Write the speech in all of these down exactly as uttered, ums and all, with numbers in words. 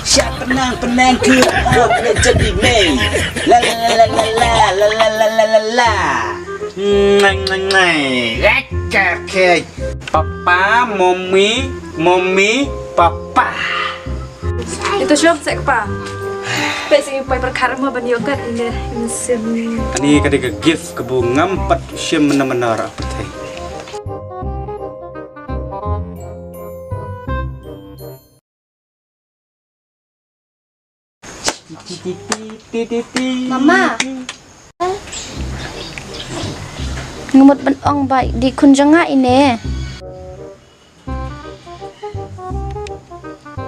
Sha pynang pynang ku ap na jadi mei. La la la la la la la la la la la. Ngai ngai ngai. Ek ek ek. Papa, mommy, mommy, papa. Ito shop sek pa. Pek sing pai perkara mo ban yokat ini mesin. Ani ka dei ka gift ka bu ngam pat shim mena mena ra pyrthei. Mama. Ngamut ban ong bai di khun jong nga ine.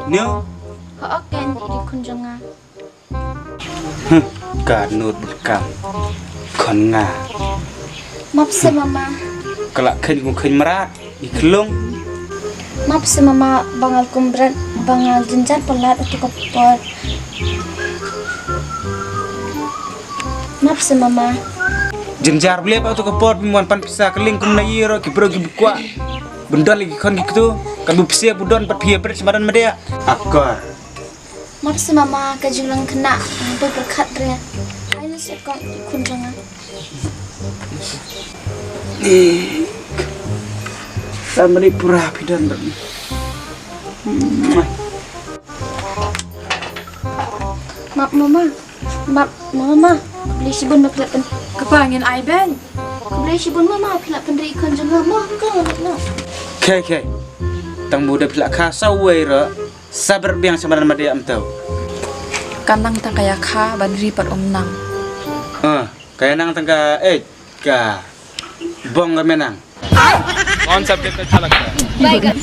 Nyo. Ho ok ken di khun jong nga. Huh, ka nud bad kam. Khon nga. Map se mama. Ka la khein kum khein mrad, i khlung. Map se mama ba nga kum bret, ba nga jynjar palat atu ka por. Map se mama. Jynjar blet atu ka por, phi wan pan pisa ka ling kum na ïero ki bro ki bukwa. Bun don lagi khon ki ktu, ka bu pisa bu don pat phi bret smadan made. Akor. Map se mama ka jinglang kena, ngan poi pyrkhat re. Ai na se kong i khun jong nga. Eh, samri pura pidan bad. Map mama. Map mama. Khublei shibun map phi la pyn. Kpa ngin ai ben. Khublei shibun mama phi la pynri i khun jong nga ma ka na. Khei khei. Tang bu da phi la kha sa wei ra. Sabar biang samaran made am tau. Ka nang tang ka ïa kha ban ri pat um nang. Ah, ka ïa nang tang ka eh ka bong ka menang. कौन सब्जेक्ट अच्छा लगता है? बैगन।